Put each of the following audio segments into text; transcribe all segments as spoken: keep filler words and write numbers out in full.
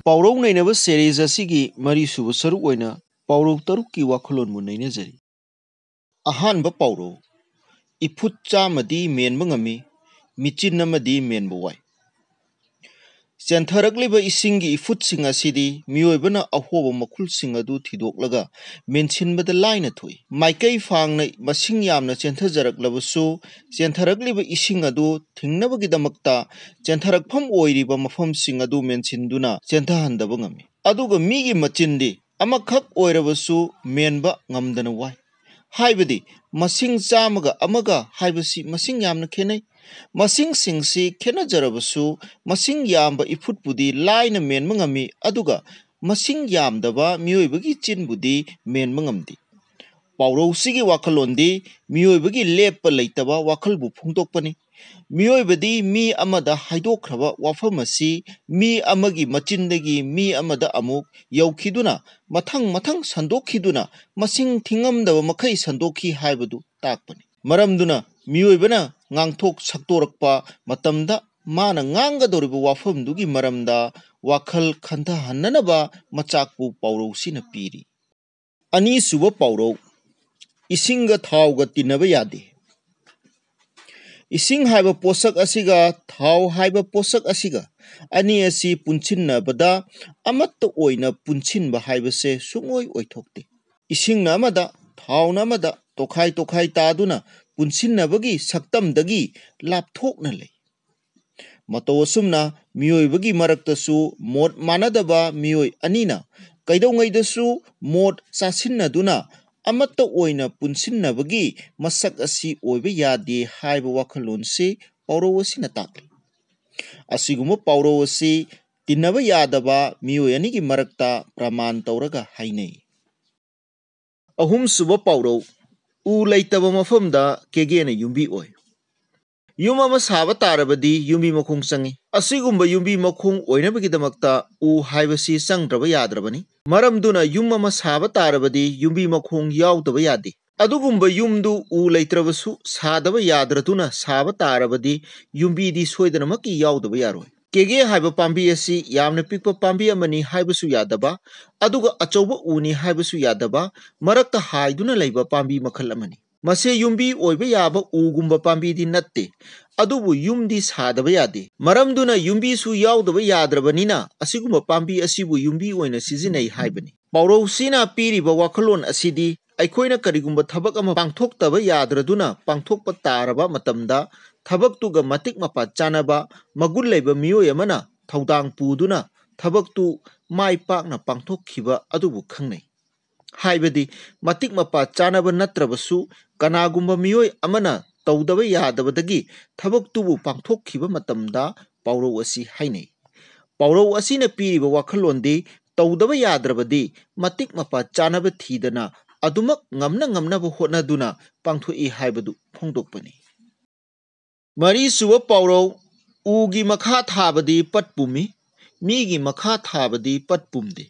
ꯄꯥꯎꯔꯧ ꯅꯩꯅꯕ series ꯑꯁꯤꯒꯤ ꯃꯔꯤꯁꯨꯕ ꯁꯔꯨꯛ ꯑꯣꯏꯅ ꯄꯥꯎꯔꯧ ꯇꯔꯨꯛꯀꯤ ꯋꯥꯈꯜꯂꯣꯟꯕꯨ ꯅꯩꯅꯖꯔꯤ꯫ ꯑꯍꯥꯟꯕ ꯄꯥꯎꯔꯧ, ꯏꯐꯨꯠ ꯆꯥꯝꯃꯗꯤ ꯃꯦꯟꯕ ꯉꯝꯃꯤ, ꯃꯤꯆꯤꯟ ꯑꯃꯗꯤ ꯃꯦꯟꯕ ꯋꯥꯏ꯫ ꯆꯦꯟꯊꯔꯛꯂꯤꯕ ꯏꯁꯤꯡꯒꯤ ꯏꯐꯨꯠꯁꯤꯡ ꯑꯁꯤꯗꯤ ꯃꯤꯑꯣꯏꯕꯅ ꯑꯍꯣꯕ ꯃꯈꯨꯜꯁꯤꯡ ꯑꯗꯨ ꯊꯤꯗꯣꯛꯂꯒ ꯃꯦꯟꯁꯤꯟꯕꯗ ꯂꯥꯏꯅ ꯊꯣꯛꯏ꯫ ꯃꯥꯏꯀꯩ ꯐꯥꯡꯅ ꯃꯁꯤꯡ ꯌꯥꯝꯅ ꯆꯦꯟꯊꯖꯔꯛꯂꯕꯁꯨ, ꯆꯦꯟꯊꯔꯛꯂꯤꯕ ꯏꯁꯤꯡ ꯑꯗꯨ ꯊꯤꯡꯅꯕꯒꯤꯗꯃꯛꯇ ꯆꯦꯟꯊꯔꯛꯐꯝ ꯑꯣꯏꯔꯤꯕ ꯃꯐꯝꯁꯤꯡ ꯑꯗꯨ ꯃꯦꯟꯁꯤꯟꯗꯨꯅ ꯆꯦꯟꯊꯍꯟꯗꯕ ꯉꯝꯃꯤ꯫ ꯑꯗꯨꯒ ꯃꯤꯒꯤ ꯃꯆꯤꯟꯗꯤ ꯑꯃꯈꯛ ꯑꯣꯏꯔꯕꯁꯨ ꯃꯦꯟꯕ ꯉꯝꯗꯅ ꯋꯥꯏ꯫ ꯍꯥꯏꯕꯗꯤ ꯃꯁꯤꯡ ꯆꯥꯝꯃꯒ ꯑꯃꯒ ꯍꯥꯏꯕꯁꯤ ꯃꯁꯤꯡ ꯌꯥꯝꯅ ꯈꯦꯠꯅꯩ꯫ ꯃꯁꯤꯡꯁꯤꯡꯁꯤ ꯈꯦꯠꯅꯖꯔꯕꯁꯨ ꯃꯁꯤꯡ ꯌꯥꯝꯕ ꯏꯐꯨꯠꯄꯨꯗꯤ ꯂꯥꯏꯅ ꯃꯦꯟꯕ ꯉꯝꯃꯤ, ꯑꯗꯨꯒ ꯃꯁꯤꯡ ꯌꯥꯝꯗꯕ ꯃꯤꯑꯣꯏꯕꯒꯤ ꯆꯤꯟꯕꯨꯗꯤ ꯃꯦꯟꯕ ꯉꯝꯗꯦ꯫ ꯄꯥꯎꯔꯧꯁꯤꯒꯤ ꯋꯥꯈꯜꯂꯣꯟꯗꯤ ꯃꯤꯑꯣꯏꯕꯒꯤ ꯂꯦꯞꯄ ꯂꯩꯇꯕ ꯋꯥꯈꯜꯕꯨ ꯐꯣꯡꯗꯣꯛꯄꯅꯤ꯫ ꯃꯤꯑꯣꯏꯕꯗꯤ ꯃꯤ ꯑꯃꯗ ꯍꯥꯏꯗꯣꯛꯈ꯭ꯔꯕ ꯋꯥꯐꯝ ꯑꯁꯤ ꯃꯤ ꯑꯃꯒꯤ ꯃꯆꯤꯟꯗꯒꯤ ꯃꯤ ꯑꯃꯗ ꯑꯃꯨꯛ ꯌꯧꯈꯤꯗꯨꯅ ꯃꯊꯪ ꯃꯊꯪ ꯁꯟꯗꯣꯛꯈꯤꯗꯨꯅ ꯃꯁꯤꯡ ꯊꯤꯉꯝꯗꯕ ꯃꯈꯩ ꯁꯟꯗꯣꯛꯈꯤ ꯍꯥꯏꯕꯗꯨ ꯇꯥꯛꯄꯅꯤ꯫ ꯃꯔꯝꯗꯨꯅ ꯃꯤꯑꯣꯏꯕꯅ ꯉꯥꯡꯊꯣꯛ ꯁꯛꯇꯣꯔꯛꯄ ꯃꯇꯝꯗ ꯃꯥꯅ ꯉꯥꯡꯒꯗꯧꯔꯤꯕ ꯋꯥꯐꯝꯗꯨꯒꯤ ꯃꯔꯝꯗ ꯋꯥꯈꯜ ꯈꯟꯊꯍꯟꯅꯅꯕ ꯃꯆꯥꯛꯄꯨ ꯄꯥꯎꯔꯧꯁꯤꯅ ꯄꯤꯔꯤ꯫ ꯑꯅꯤꯁꯨꯕ ꯄꯥꯎꯔꯧ, ꯏꯁꯤꯡꯒ ꯊꯥꯎꯒ ꯇꯤꯟꯅꯕ ꯌꯥꯗꯦ꯫ ꯏꯁꯤꯡ ꯍꯥꯏꯕ ꯄꯣꯠꯁꯛ ꯑꯁꯤꯒ ꯊꯥꯎ ꯍꯥꯏꯕ ꯄꯣꯠꯁꯛ ꯑꯁꯤꯒ ꯑꯅꯤ ꯑꯁꯤ ꯄꯨꯟꯁꯤꯟꯅꯕꯗ ꯑꯃꯠꯇ ꯑꯣꯏꯅ ꯄꯨꯟꯁꯤꯟꯕ ꯍꯥꯏꯕꯁꯦ ꯁꯨꯡꯑꯣꯏ ꯑꯣꯏꯊꯣꯛꯇꯦ꯫ ꯏꯁꯤꯡꯅ ꯑꯃꯗ, ꯊꯥꯎꯅ ꯑꯃꯗ ꯇꯣꯈꯥꯏ ꯇꯣꯈꯥꯏ ꯇꯥꯗꯨꯅ ꯄꯨꯟꯁꯤꯟꯅꯕꯒꯤ ꯁꯛꯇꯝꯗꯒꯤ ꯂꯥꯞꯊꯣꯛꯅ ꯂꯩ꯫ ꯃꯇꯧ ꯑꯁꯨꯝꯅ ꯃꯤꯑꯣꯏꯕꯒꯤ ꯃꯔꯛꯇꯁꯨ ꯃꯣꯠ ꯃꯥꯟꯅꯗꯕ ꯃꯤꯑꯣꯏ ꯑꯅꯤꯅ ꯀꯩꯗꯧꯉꯩꯗꯁꯨ ꯃꯣꯠ ꯆꯥꯁꯤꯟꯅꯗꯨꯅ ꯑꯃꯠꯇ ꯑꯣꯏꯅ ꯄꯨꯟꯁꯤꯟꯅꯕꯒꯤ ꯃꯁꯛ ꯑꯁꯤ ꯑꯣꯏꯕ ꯌꯥꯗꯦ ꯍꯥꯏꯕ ꯋꯥꯈꯜꯂꯣꯟꯁꯤ ꯄꯥꯎꯔꯧ ꯑꯁꯤꯅ ꯇꯥꯛꯂꯤ꯫ ꯑꯁꯤꯒꯨꯝꯕ ꯄꯥꯎꯔꯧ ꯑꯁꯤ ꯇꯤꯟꯅꯕ ꯌꯥꯗꯕ ꯃꯤꯑꯣꯏ ꯑꯅꯤꯒꯤ ꯃꯔꯛꯇ ꯄ꯭ꯔꯃꯥꯟ ꯇꯧꯔꯒ ꯍꯥꯏꯅꯩ꯫ ꯑꯍꯨꯝꯁꯨꯕ ꯄꯥꯎꯔꯧ, ꯎ ꯂꯩꯇꯕ ꯃꯐꯝꯗ ꯀꯦꯒꯦꯅ ꯌꯨꯝꯕꯤ ꯑꯣꯏ꯫ ꯌꯨꯝ ꯑꯃ ꯁꯥꯕ ꯇꯥꯔꯕꯗꯤ ꯌꯨꯝꯕꯤ ꯃꯈꯣꯡ ꯆꯪꯏ꯫ ꯑꯁꯤꯒꯨꯝꯕ ꯌꯨꯝꯕꯤ ꯃꯈꯣꯡ ꯑꯣꯏꯅꯕꯒꯤꯗꯃꯛꯇ ꯎ ꯍꯥꯏꯕꯁꯤ ꯆꯪꯗ꯭ꯔꯕ ꯌꯥꯗ꯭ꯔꯕꯅꯤ꯫ ꯃꯔꯝꯗꯨꯅ ꯌꯨꯝ ꯑꯃ ꯁꯥꯕ ꯇꯥꯔꯕꯗꯤ ꯌꯨꯝꯕꯤ ꯃꯈꯣꯡ ꯌꯥꯎꯗꯕ ꯌꯥꯗꯦ꯫ ꯑꯗꯨꯒꯨꯝꯕ ꯌꯨꯝꯗꯨ ꯎ ꯂꯩꯇ꯭ꯔꯕꯁꯨ ꯁꯥꯗꯕ ꯌꯥꯗ꯭ꯔꯗꯨꯅ ꯁꯥꯕ ꯇꯥꯔꯕꯗꯤ ꯌꯨꯝꯕꯤꯗꯤ ꯁꯣꯏꯗꯅꯃꯛꯀꯤ ꯌꯥꯎꯗꯕ ꯌꯥꯔꯣꯏ꯫ ꯀꯦꯒꯦ ꯍꯥꯏꯕ ꯄꯥꯝꯕꯤ ꯑꯁꯤ ꯌꯥꯝꯅ ꯄꯤꯛꯄ ꯄꯥꯝꯕꯤ ꯑꯃꯅꯤ ꯍꯥꯏꯕꯁꯨ ꯌꯥꯗꯕ, ꯑꯗꯨꯒ ꯑꯆꯧꯕ ꯎꯅꯤ ꯍꯥꯏꯕꯁꯨ ꯌꯥꯗꯕ, ꯃꯔꯛꯇ ꯍꯥꯏꯗꯨꯅ ꯂꯩꯕ ꯄꯥꯝꯕꯤ ꯃꯈꯜ ꯑꯃꯅꯤ꯫ ꯃꯁꯤ ꯌꯨꯝꯕꯤ ꯑꯣꯏꯕ ꯌꯥꯕ ꯎꯒꯨꯝꯕ ꯄꯥꯝꯕꯤꯗꯤ ꯅꯠꯇꯦ, ꯑꯗꯨꯕꯨ ꯌꯨꯝꯗꯤ ꯁꯥꯗꯕ ꯌꯥꯗꯦ꯫ ꯃꯔꯝꯗꯨꯅ ꯌꯨꯝꯕꯤꯁꯨ ꯌꯥꯎꯗꯕ ꯌꯥꯗ꯭ꯔꯕꯅꯤꯅ ꯑꯁꯤꯒꯨꯝꯕ ꯄꯥꯝꯕꯤ ꯑꯁꯤꯕꯨ ꯌꯨꯝꯕꯤ ꯑꯣꯏꯅ ꯁꯤꯖꯤꯟꯅꯩ ꯍꯥꯏꯕꯅꯤ꯫ ꯄꯥꯎꯔꯧꯁꯤꯅ ꯄꯤꯔꯤꯕ ꯋꯥꯈꯜꯂꯣꯟ ꯑꯁꯤꯗꯤ ꯑꯩꯈꯣꯏꯅ ꯀꯔꯤꯒꯨꯝꯕ ꯊꯕꯛ ꯑꯃ ꯄꯥꯡꯊꯣꯛꯇꯕ ꯌꯥꯗ꯭ꯔꯗꯨꯅ ꯄꯥꯡꯊꯣꯛꯄ ꯇꯥꯔꯕ ꯃꯇꯝꯗ ꯊꯕꯛꯇꯨꯒ ꯃꯇꯤꯛ ꯃꯄꯥ ꯆꯥꯅꯕ ꯃꯒꯨꯟ ꯂꯩꯕ ꯃꯤꯑꯣꯏ ꯑꯃꯅ ꯊꯧꯗꯥꯡ ꯄꯨꯗꯨꯅ ꯊꯕꯛꯇꯨ ꯃꯥꯏ ꯄꯥꯛꯅ ꯄꯥꯡꯊꯣꯛꯈꯤꯕ ꯑꯗꯨꯕꯨ ꯈꯪꯅꯩ꯫ ꯍꯥꯏꯕꯗꯤ ꯃꯇꯤꯛ ꯃꯄꯥ ꯆꯥꯅꯕ ꯅꯠꯇ꯭ꯔꯕꯁꯨ ꯀꯅꯥꯒꯨꯝꯕ ꯃꯤꯑꯣꯏ ꯑꯃꯅ ꯇꯧꯗꯕ ꯌꯥꯗꯕꯗꯒꯤ ꯊꯕꯛꯇꯨꯕꯨ ꯄꯥꯡꯊꯣꯛꯈꯤꯕ ꯃꯇꯝꯗ ꯄꯥꯎꯔꯧ ꯑꯁꯤ ꯍꯥꯏꯅꯩ꯫ ꯄꯥꯎꯔꯧ ꯑꯁꯤꯅ ꯄꯤꯔꯤꯕ ꯋꯥꯈꯜꯂꯣꯟꯗꯤ ꯇꯧꯗꯕ ꯌꯥꯗ꯭ꯔꯕꯗꯤ ꯃꯇꯤꯛ ꯃꯄꯥ ꯆꯥꯅꯕ ꯊꯤꯗꯅ ꯑꯗꯨꯃꯛ ꯉꯝꯅ ꯉꯝꯅꯕ ꯍꯣꯠꯅꯗꯨꯅ ꯄꯥꯡꯊꯣꯛꯏ ꯍꯥꯏꯕꯗꯨ ꯐꯣꯡꯗꯣꯛꯄꯅꯤ꯫ ꯃꯔꯤꯁꯨꯕ ꯄꯥꯎꯔꯧ, ꯎꯒꯤ ꯃꯈꯥ ꯊꯥꯕꯗꯤ ꯄꯠ ꯄꯨꯝꯃꯤ, ꯃꯤꯒꯤ ꯃꯈꯥ ꯊꯥꯕꯗꯤ ꯄꯠ ꯄꯨꯝꯗꯦ꯫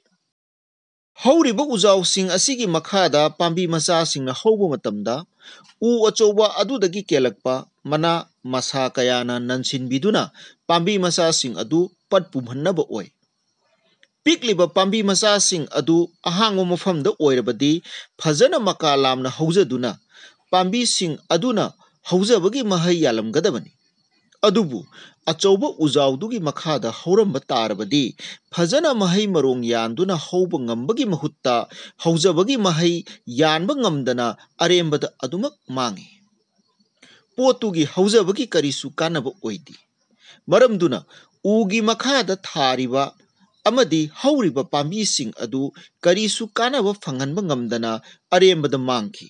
ꯍꯧꯔꯤꯕ ꯎꯖꯥꯎꯁꯤꯡ ꯑꯁꯤꯒꯤ ꯃꯈꯥꯗ ꯄꯥꯝꯕꯤ ꯃꯆꯥꯁꯤꯡꯅ ꯍꯧꯕ ꯃꯇꯝꯗ ꯎ ꯑꯆꯧꯕ ꯑꯗꯨꯗꯒꯤ ꯀꯦꯜꯂꯛꯄ ꯃꯅꯥ ꯃꯁꯥ ꯀꯌꯥꯅ ꯅꯟꯁꯤꯟꯕꯤꯗꯨꯅ ꯄꯥꯝꯕꯤ ꯃꯆꯥꯁꯤꯡ ꯑꯗꯨ ꯄꯠ ꯄꯨꯝꯍꯟꯅꯕ ꯑꯣꯏ꯫ ꯄꯤꯛꯂꯤꯕ ꯄꯥꯝꯕꯤ ꯃꯆꯥꯁꯤꯡ ꯑꯗꯨ ꯑꯍꯥꯡꯕ ꯃꯐꯝꯗ ꯑꯣꯏꯔꯕꯗꯤ ꯐꯖꯅ ꯃꯀꯥ ꯂꯥꯝꯅ ꯍꯧꯖꯗꯨꯅ ꯄꯥꯝꯕꯤꯁꯤꯡ ꯑꯗꯨꯅ ꯍꯧꯖꯕꯒꯤ ꯃꯍꯩ ꯌꯥꯜꯂꯝꯒꯗꯕꯅꯤ꯫ ꯑꯗꯨꯕꯨ ꯑꯆꯧꯕ ꯎꯖꯥꯎꯗꯨꯒꯤ ꯃꯈꯥꯗ ꯍꯧꯔꯝꯕ ꯇꯥꯔꯕꯗꯤ ꯐꯖꯅ ꯃꯍꯩ ꯃꯔꯣꯡ ꯌꯥꯟꯗꯨꯅ ꯍꯧꯕ ꯉꯝꯕꯒꯤ ꯃꯍꯨꯠꯇ ꯍꯧꯖꯕꯒꯤ ꯃꯍꯩ ꯌꯥꯟꯕ ꯉꯝꯗꯅ ꯑꯔꯦꯝꯕꯗ ꯑꯗꯨꯃꯛ ꯃꯥꯡꯏ꯫ ꯄꯣꯠꯇꯨꯒꯤ ꯍꯧꯖꯕꯒꯤ ꯀꯔꯤꯁꯨ ꯀꯥꯟꯅꯕ ꯑꯣꯏꯗꯦ꯫ ꯃꯔꯝꯗꯨꯅ ꯎꯒꯤ ꯃꯈꯥꯗ ꯊꯥꯔꯤꯕ ꯑꯃꯗꯤ ꯍꯧꯔꯤꯕ ꯄꯥꯝꯕꯤꯁꯤꯡ ꯑꯗꯨ ꯀꯔꯤꯁꯨ ꯀꯥꯟꯅꯕ ꯐꯪꯍꯟꯕ ꯉꯝꯗꯅ ꯑꯔꯦꯝꯕꯗ ꯃꯥꯡꯈꯤ꯫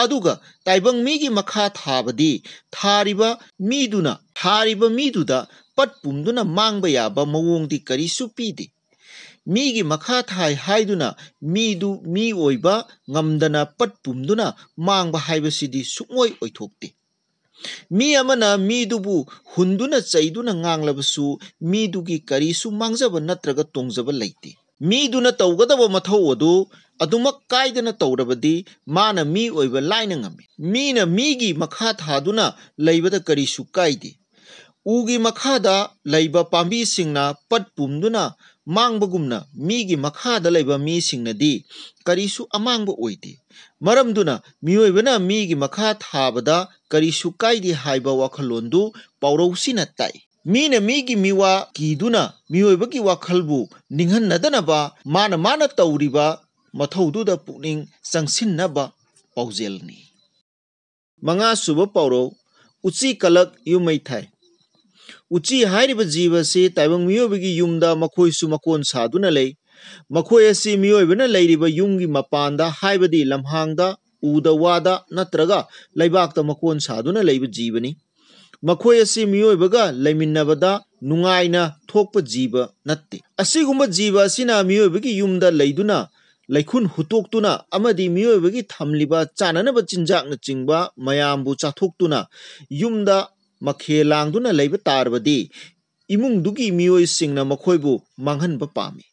ꯑꯗꯨꯒ ꯇꯥꯏꯕꯪ ꯃꯤꯒꯤ ꯃꯈꯥ ꯊꯥꯕꯗꯤ ꯊꯥꯔꯤꯕ ꯃꯤꯗꯨꯅ, ꯊꯥꯔꯤꯕ ꯃꯤꯗꯨꯗ ꯄꯠ ꯄꯨꯝꯗꯨꯅ ꯃꯥꯡꯕ ꯌꯥꯕ ꯃꯑꯣꯡꯗꯤ ꯀꯔꯤꯁꯨ ꯄꯤꯗꯦ꯫ ꯃꯤꯒꯤ ꯃꯈꯥ ꯊꯥꯏ ꯍꯥꯏꯗꯨꯅ ꯃꯤꯗꯨ ꯃꯤ ꯑꯣꯏꯕ ꯉꯝꯗꯅ ꯄꯠ ꯄꯨꯝꯗꯨꯅ ꯃꯥꯡꯕ ꯍꯥꯏꯕꯁꯤꯗꯤ ꯁꯨꯡꯑꯣꯏ ꯑꯣꯏꯊꯣꯛꯇꯦ꯫ ꯃꯤ ꯑꯃꯅ ꯃꯤꯗꯨꯕꯨ ꯍꯨꯟꯗꯨꯅ ꯆꯩꯗꯨꯅ ꯉꯥꯡꯂꯕꯁꯨ ꯃꯤꯗꯨꯒꯤ ꯀꯔꯤꯁꯨ ꯃꯥꯡꯖꯕ ꯅꯠꯇ꯭ꯔꯒ ꯇꯣꯡꯖꯕ ꯂꯩꯇꯦ꯫ ꯃꯤꯗꯨꯅ ꯇꯧꯒꯗꯕ ꯃꯊꯧ ꯑꯗꯨ ꯑꯗꯨꯃꯛ ꯀꯥꯏꯗꯅ ꯇꯧꯔꯕꯗꯤ ꯃꯥꯅ ꯃꯤ ꯑꯣꯏꯕ ꯂꯥꯏꯅ ꯉꯝꯃꯤ꯫ ꯃꯤꯅ ꯃꯤꯒꯤ ꯃꯈꯥ ꯊꯥꯗꯨꯅ ꯂꯩꯕꯗ ꯀꯔꯤꯁꯨ ꯀꯥꯏꯗꯦ꯫ ꯎꯒꯤ ꯃꯈꯥꯗ ꯂꯩꯕ ꯄꯥꯝꯕꯤꯁꯤꯡꯅ ꯄꯠ ꯄꯨꯝꯗꯨꯅ ꯃꯥꯡꯕꯒꯨꯝꯅ, ꯃꯤꯒꯤ ꯃꯈꯥꯗ ꯂꯩꯕ ꯃꯤꯁꯤꯡꯅꯗꯤ ꯀꯔꯤꯁꯨ ꯑꯃꯥꯡꯕ ꯑꯣꯏꯗꯦ꯫ ꯃꯔꯝꯗꯨꯅ ꯃꯤꯑꯣꯏꯕꯅ ꯃꯤꯒꯤ ꯃꯈꯥ ꯊꯥꯕꯗ ꯀꯔꯤꯁꯨ ꯀꯥꯏꯗꯦ ꯍꯥꯏꯕ ꯋꯥꯈꯜꯂꯣꯟꯗꯨ ꯄꯥꯎꯔꯧꯁꯤꯅ ꯇꯥꯛꯏ꯫ ꯃꯤꯅ ꯃꯤꯒꯤ ꯃꯤꯋꯥ ꯀꯤꯗꯨꯅ ꯃꯤꯑꯣꯏꯕꯒꯤ ꯋꯥꯈꯜꯕꯨ ꯅꯤꯡꯍꯟꯅꯗꯅꯕ, ꯃꯥꯅ ꯃꯥꯅ ꯇꯧꯔꯤꯕ ꯃꯊꯧꯗꯨꯗ ꯄꯨꯛꯅꯤꯡ ꯆꯪꯁꯤꯟꯅꯕ ꯄꯥꯎꯖꯦꯜꯅꯤ꯫ ꯃꯉꯥꯁꯨꯕ ꯄꯥꯎꯔꯧ, ꯎꯆꯤ ꯀꯂꯛ ꯌꯨꯝ ꯃꯩ ꯊꯥꯏ꯫ ꯎꯆꯤ ꯍꯥꯏꯔꯤꯕ ꯖꯤꯕ ꯑꯁꯤ ꯇꯥꯏꯕꯪ ꯃꯤꯑꯣꯏꯕꯒꯤ ꯌꯨꯝꯗ ꯃꯈꯣꯏꯁꯨ ꯃꯀꯣꯟ ꯁꯥꯗꯨꯅ ꯂꯩ꯫ ꯃꯈꯣꯏ ꯑꯁꯤ ꯃꯤꯑꯣꯏꯕꯅ ꯂꯩꯔꯤꯕ ꯌꯨꯝꯒꯤ ꯃꯄꯥꯟꯗ, ꯍꯥꯏꯕꯗꯤ ꯂꯝꯍꯥꯡꯗ, ꯎꯗ ꯋꯥꯗ ꯅꯠꯇ꯭ꯔꯒ ꯂꯩꯕꯥꯛꯇ ꯃꯀꯣꯟ ꯁꯥꯗꯨꯅ ꯂꯩꯕ ꯖꯤꯕꯅꯤ꯫ ꯃꯈꯣꯏ ꯑꯁꯤ ꯃꯤꯑꯣꯏꯕꯒ ꯂꯩꯃꯤꯟꯅꯕꯗ ꯅꯨꯡꯉꯥꯏꯅ ꯊꯣꯛꯄ ꯖꯤꯕ ꯅꯠꯇꯦ꯫ ꯑꯁꯤꯒꯨꯝꯕ ꯖꯤꯕ ꯑꯁꯤꯅ ꯃꯤꯑꯣꯏꯕꯒꯤ ꯌꯨꯝꯗ ꯂꯩꯗꯨꯅ ꯂꯩꯈꯨꯟ ꯍꯨꯠꯇꯣꯛꯇꯨꯅ ꯑꯃꯗꯤ ꯃꯤꯑꯣꯏꯕꯒꯤ ꯊꯝꯂꯤꯕ ꯆꯥꯅꯅꯕ ꯆꯤꯟꯖꯥꯛꯅꯆꯤꯡꯕ ꯃꯌꯥꯝꯕꯨ ꯆꯥꯊꯣꯛꯇꯨꯅ ꯌꯨꯝꯗ ꯃꯈꯦꯜ ꯂꯥꯡꯗꯨꯅ ꯂꯩꯕ ꯇꯥꯔꯕꯗꯤ, ꯏꯃꯨꯡꯗꯨꯒꯤ ꯃꯤꯑꯣꯏꯁꯤꯡꯅ ꯃꯈꯣꯏꯕꯨ ꯃꯥꯡꯍꯟꯕ ꯄꯥꯝꯃꯤ꯫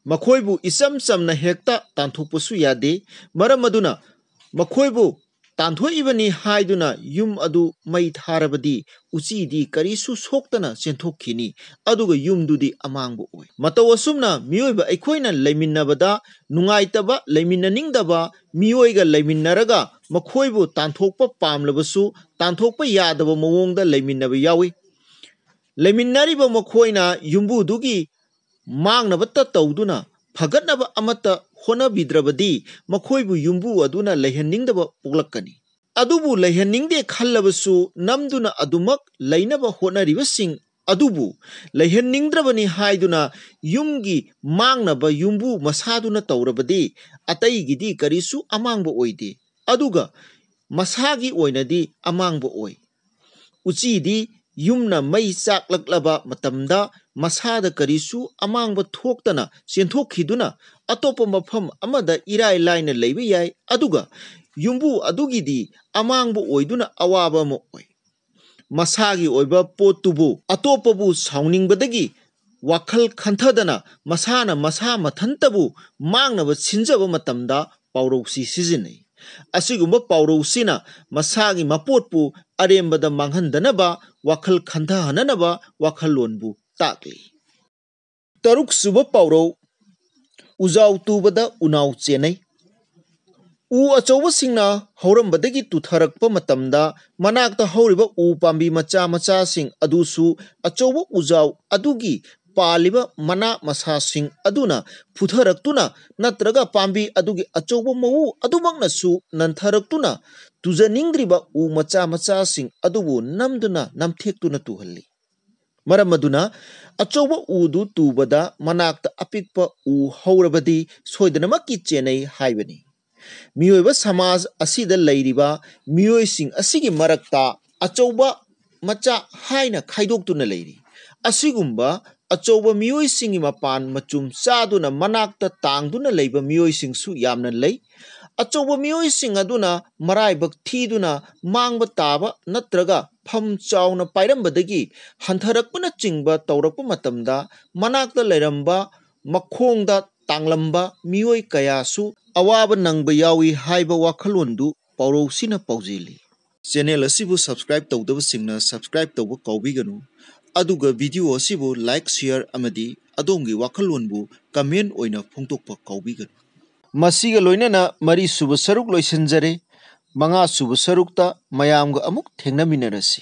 ꯃꯈꯣꯏꯕꯨ ꯏꯆꯝ ꯆꯝꯅ ꯍꯦꯛꯇ ꯇꯥꯟꯊꯣꯛꯄꯁꯨ ꯌꯥꯗꯦ꯫ ꯃꯔꯝ ꯑꯗꯨꯅ ꯃꯈꯣꯏꯕꯨ ꯇꯥꯟꯊꯣꯛꯏꯕꯅꯤ ꯍꯥꯏꯗꯨꯅ ꯌꯨꯝ ꯑꯗꯨ ꯃꯩ ꯊꯥꯔꯕꯗꯤ, ꯎꯆꯤꯗꯤ ꯀꯔꯤꯁꯨ ꯁꯣꯛꯇꯅ ꯆꯦꯟꯊꯣꯛꯈꯤꯅꯤ, ꯑꯗꯨꯒ ꯌꯨꯝꯗꯨꯗꯤ ꯑꯃꯥꯡꯕ ꯑꯣꯏ꯫ ꯃꯇꯧ ꯑꯁꯨꯝꯅ ꯃꯤꯑꯣꯏꯕ ꯑꯩꯈꯣꯏꯅ ꯂꯩꯃꯤꯟꯅꯕꯗ ꯅꯨꯡꯉꯥꯏꯇꯕ, ꯂꯩꯃꯤꯟꯅꯅꯤꯡꯗꯕ ꯃꯤꯑꯣꯏꯒ ꯂꯩꯃꯤꯟꯅꯔꯒ ꯃꯈꯣꯏꯕꯨ ꯇꯥꯟꯊꯣꯛꯄ ꯄꯥꯝꯂꯕꯁꯨ ꯇꯥꯟꯊꯣꯛꯄ ꯌꯥꯗꯕ ꯃꯑꯣꯡꯗ ꯂꯩꯃꯤꯟꯅꯕ ꯌꯥꯎꯏ꯫ ꯂꯩꯃꯤꯟꯅꯔꯤꯕ ꯃꯈꯣꯏꯅ ꯌꯨꯝꯕꯨꯗꯨꯒꯤ ꯃꯥꯡꯅꯕꯇ ꯇꯧꯗꯨꯅ ꯐꯒꯠꯅꯕ ꯑꯃꯠꯇ ꯍꯣꯠꯅꯕꯤꯗ꯭ꯔꯕꯗꯤ, ꯃꯈꯣꯏꯕꯨ ꯌꯨꯝꯕꯨ ꯑꯗꯨꯅ ꯂꯩꯍꯟꯅꯤꯡꯗꯕ ꯄꯣꯛꯂꯛꯀꯅꯤ꯫ ꯑꯗꯨꯕꯨ ꯂꯩꯍꯟꯅꯤꯡꯗꯦ ꯈꯜꯂꯕꯁꯨ, ꯅꯝꯗꯨꯅ ꯑꯗꯨꯃꯛ ꯂꯩꯅꯕ ꯍꯣꯠꯅꯔꯤꯕꯁꯤꯡ ꯑꯗꯨꯕꯨ ꯂꯩꯍꯟꯅꯤꯡꯗ꯭ꯔꯕꯅꯤ ꯍꯥꯏꯗꯨꯅ ꯌꯨꯝꯒꯤ ꯃꯥꯡꯅꯕ ꯌꯨꯝꯕꯨ ꯃꯁꯥꯗꯨꯅ ꯇꯧꯔꯕꯗꯤ, ꯑꯇꯩꯒꯤꯗꯤ ꯀꯔꯤꯁꯨ ꯑꯃꯥꯡꯕ ꯑꯣꯏꯗꯦ, ꯑꯗꯨꯒ ꯃꯁꯥꯒꯤ ꯑꯣꯏꯅꯗꯤ ꯑꯃꯥꯡꯕ ꯑꯣꯏ꯫ ꯎꯆꯤꯗꯤ ꯌꯨꯝꯅ ꯃꯩ ꯆꯥꯛꯂꯛꯂꯕ ꯃꯇꯝꯗ ꯃꯁꯥꯗ ꯀꯔꯤꯁꯨ ꯑꯃꯥꯡꯕ ꯊꯣꯛꯇꯅ ꯆꯦꯟꯊꯣꯛꯈꯤꯗꯨꯅ ꯑꯇꯣꯞꯄ ꯃꯐꯝ ꯑꯃꯗ ꯏꯔꯥꯏ ꯂꯥꯏꯅ ꯂꯩꯕ ꯌꯥꯏ, ꯑꯗꯨꯒ ꯌꯨꯝꯕꯨ ꯑꯗꯨꯒꯤꯗꯤ ꯑꯃꯥꯡꯕ ꯑꯣꯏꯗꯨꯅ ꯑꯋꯥꯕ ꯑꯃ ꯑꯣꯏ꯫ ꯃꯁꯥꯒꯤ ꯑꯣꯏꯕ ꯄꯣꯠꯇꯨꯕꯨ ꯑꯇꯣꯞꯄꯕꯨ ꯁꯥꯎꯅꯤꯡꯕꯗꯒꯤ ꯋꯥꯈꯜ ꯈꯟꯊꯗꯅ ꯃꯁꯥꯅ ꯃꯁꯥ ꯃꯊꯟꯇꯕꯨ ꯃꯥꯡꯅꯕ ꯁꯤꯟꯖꯕ ꯃꯇꯝꯗ ꯄꯥꯎꯔꯧꯁꯤ ꯁꯤꯖꯤꯟꯅꯩ꯫ ꯑꯁꯤꯒꯨꯝꯕ ꯄꯥꯎꯔꯧꯁꯤꯅ ꯃꯁꯥꯒꯤ ꯃꯄꯣꯠꯄꯨ ꯑꯔꯦꯝꯕꯗ ꯃꯥꯡꯍꯟꯗꯅꯕ ꯋꯥꯈꯜ ꯈꯟꯊꯍꯟꯅꯅꯕ ꯋꯥꯈꯜꯂꯣꯟꯕꯨ ꯇꯥꯛꯂꯤ꯫ ꯇꯔꯨꯛ ꯁꯨꯕ ꯄꯥꯎꯔꯧ, ꯎꯖꯥꯎ ꯇꯨꯕꯗ ꯎꯅꯥꯎ ꯆꯦꯟꯅꯩ꯫ ꯎ ꯑꯆꯧꯕꯁꯤꯡꯅ ꯍꯧꯔꯝꯕꯗꯒꯤ ꯇꯨꯊꯔꯛꯄ ꯃꯇꯝꯗ ꯃꯅꯥꯛꯇ ꯍꯧꯔꯤꯕ ꯎ ꯄꯥꯝꯕꯤ ꯃꯆꯥ ꯃꯆꯥꯁꯤꯡ ꯑꯗꯨꯁꯨ ꯑꯆꯧꯕ ꯎꯖꯥꯎ ꯑꯗꯨꯒꯤ ꯄꯥꯜꯂꯤꯕ ꯃꯅꯥ ꯃꯁꯥꯁꯤꯡ ꯑꯗꯨꯅ ꯐꯨꯊꯔꯛꯇꯨꯅ ꯅꯠꯇ꯭ꯔꯒ ꯄꯥꯝꯕꯤ ꯑꯗꯨꯒꯤ ꯑꯆꯧꯕ ꯃꯎ ꯑꯗꯨꯃꯛꯅꯁꯨ ꯅꯟꯊꯔꯛꯇꯨꯅ ꯇꯨꯖꯅꯤꯡꯗ꯭ꯔꯤꯕ ꯎ ꯃꯆꯥ ꯃꯆꯥꯁꯤꯡ ꯑꯗꯨꯕꯨ ꯅꯝꯗꯨꯅ ꯅꯝꯊꯦꯛꯇꯨꯅ ꯇꯨꯍꯜꯂꯤ꯫ ꯃꯔꯝ ꯑꯗꯨꯅ ꯑꯆꯧꯕ ꯎꯗꯨ ꯇꯨꯕꯗ ꯃꯅꯥꯛꯇ ꯑꯄꯤꯛꯄ ꯎ ꯍꯧꯔꯕꯗꯤ ꯁꯣꯏꯗꯅꯃꯛꯀꯤ ꯆꯦꯟꯅꯩ ꯍꯥꯏꯕꯅꯤ꯫ ꯃꯤꯑꯣꯏꯕ ꯁꯃꯥꯖ ꯑꯁꯤꯗ ꯂꯩꯔꯤꯕ ꯃꯤꯑꯣꯏꯁꯤꯡ ꯑꯁꯤꯒꯤ ꯃꯔꯛꯇ ꯑꯆꯧꯕ ꯃꯆꯥ ꯍꯥꯏꯅ ꯈꯥꯏꯗꯣꯛꯇꯨꯅ ꯂꯩꯔꯤ꯫ ꯑꯁꯤꯒꯨꯝꯕ ꯑꯆꯧꯕ ꯃꯤꯑꯣꯏꯁꯤꯡꯒꯤ ꯃꯄꯥꯟ ꯃꯆꯨꯝ ꯆꯥꯗꯨꯅ ꯃꯅꯥꯛꯇ ꯇꯥꯡꯗꯨꯅ ꯂꯩꯕ ꯃꯤꯑꯣꯏꯁꯤꯡꯁꯨ ꯌꯥꯝꯅ ꯂꯩ꯫ ꯑꯆꯧꯕ ꯃꯤꯑꯣꯏꯁꯤꯡ ꯑꯗꯨꯅ ꯃꯔꯥꯏꯕꯛ ꯊꯤꯗꯨꯅ ꯃꯥꯡꯕ ꯇꯥꯕ ꯅꯠꯇ꯭ꯔꯒ ꯐꯝ ꯆꯥꯎꯅ ꯄꯥꯏꯔꯝꯕꯗꯒꯤ ꯍꯟꯊꯔꯛꯄꯅꯆꯤꯡꯕ ꯇꯧꯔꯛꯄ ꯃꯇꯝꯗ ꯃꯅꯥꯛꯇ ꯂꯩꯔꯝꯕ ꯃꯈꯣꯡꯗ ꯇꯥꯡꯂꯝꯕ ꯃꯤꯑꯣꯏ ꯀꯌꯥꯁꯨ ꯑꯋꯥꯕ ꯅꯪꯕ ꯌꯥꯎꯏ ꯍꯥꯏꯕ ꯋꯥꯈꯜꯂꯣꯟꯗꯨ ꯄꯥꯎꯔꯧꯁꯤꯅ ꯄꯥꯎꯖꯦꯜꯂꯤ꯫ ꯆꯦꯅꯦꯜ ꯑꯁꯤꯕꯨ subscribe ꯇꯧꯗꯕꯁꯤꯡꯅ subscribe ꯇꯧꯕ ꯀꯥꯎꯕꯤꯒꯅꯨ꯫ ꯑꯗꯨꯒ video ꯑꯁꯤꯕꯨ like, share ꯑꯃꯗꯤ ꯑꯗꯣꯝꯒꯤ ꯋꯥꯈꯜꯂꯣꯟꯕꯨ comment ꯑꯣꯏꯅ ꯐꯣꯡꯗꯣꯛꯄ ꯀꯥꯎꯕꯤꯒꯅꯨ꯫ ꯃꯁꯤꯒ ꯂꯣꯏꯅꯅ ꯃꯔꯤꯁꯨꯕ ꯁꯔꯨꯛ ꯂꯣꯏꯁꯤꯟꯖꯔꯦ꯫ ꯃꯉꯥꯁꯨꯕ ꯁꯔꯨꯛꯇ ꯃꯌꯥꯝꯒ ꯑꯃꯨꯛ ꯊꯦꯡꯅꯃꯤꯟꯅꯔꯁꯤ꯫